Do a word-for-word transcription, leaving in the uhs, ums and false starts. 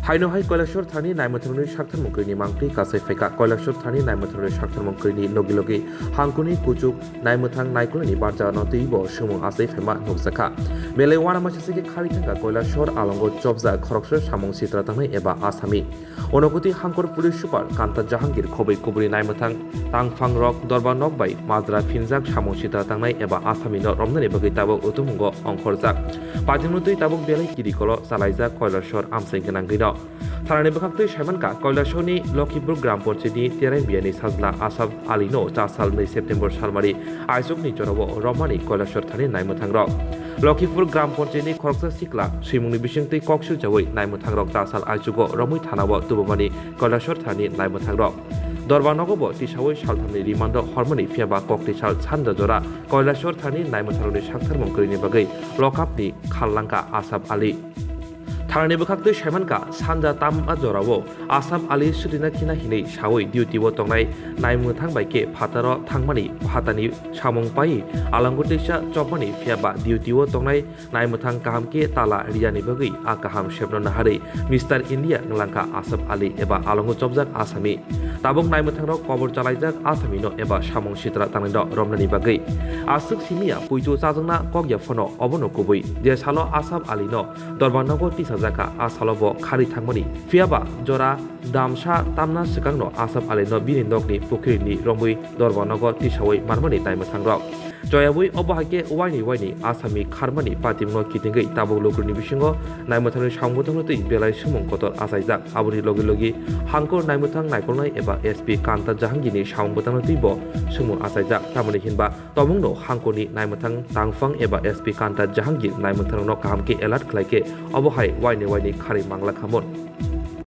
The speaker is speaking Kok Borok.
Haino hai Koilashor thani naimwthangrokni saktharmung kwrwini mangtwi kasai phaikha. Koilashor thani naimwthangrokni saktharmung kwrwini logi logi hangkuni kuchuk naimwthang naikolni barjano twibo swmung asai phaima nukjakha. Belai uanama sese khe kharwi thangkha Koilashor alongo chopjak khoroksa samung sitra tangnai eba asami. Unakoti hangkor police super Kanta Jahangir khobwi kubuni naimwthang tangphangrok dorba nok bai majra phinjak samung sitra tangnai eba asamino romnani bagwi tabuk utumungo ongkhorjak. Patimno twi tabuk belai kiri kolo chalaijak Koilashor amsai gwnangwino. Thanani bwkhaktwi saimankha Koilashorni Lokhipur Gram Panchayatni Terai Biyani sajla Asaf Alino cha sal nwi September salmari aisukni jorao romani Koilashor thani naimwthangrok. Lokhipur Gram Panchayatni khoroksa sikla swimungni bisingtwi kok silchawi naimwthangrok cha sal aisugo romwi thanao tubumani Koilashor thani naimwthangrok. Dorba nogobo tisawi salthamni rimando hormani phiyaba kokti sal sanja jora Koilashor thani naimwthangrokni saktharmung kwrwini bagwi lokapni kharlangkha Asaf Ali. Thanani bwkhaktwi saimankha sanja tamma jorao Asaf Ali sutina khina hinwi sawi duty-o tongnai naimwthang bai khe phataro thangmani phatani samung pai alongo teisa chopmani phiyaba duty-o tongnai naimwthang kaham khe tala riyani bagwi a kaham sepno naharwi Mister India wnglankha Asaf Ali eba alongo chopjak asami. Tabuk naimwthangrok kobor chalaijak asamino eba samung sitra tangnaino romnani bagwi. Aswk simiya puitu chajakna kok ya phano obono kubui. Je salo Asaf Alino dorba nogo tisajakha, a salo bo kharwi thangmani. Phiyaba jora damsa tamna swkangno Asaf Alino bini nokni pukhirini romwi dorba nogo tisawi manmani naimwthangrok. Choyawi obo hai khe waini waini asami kharmani patimno kitingwi tabuk lukurni bisingo naimwthangrokni samung bwtangno twi belai swmung kotor achaijak. Aboni logi logi hangkor naimwthang naikolnai eba S P Kanta Jahangirni samung bwtangno twibo swmung achaijak. Tamoni hinba tobongno hangkorni naimwthang tangphang eba S P Kanta Jahangir naimwthangrokno kaham khe alert khlai khe obo hai waini waini kharwi manglakhamun.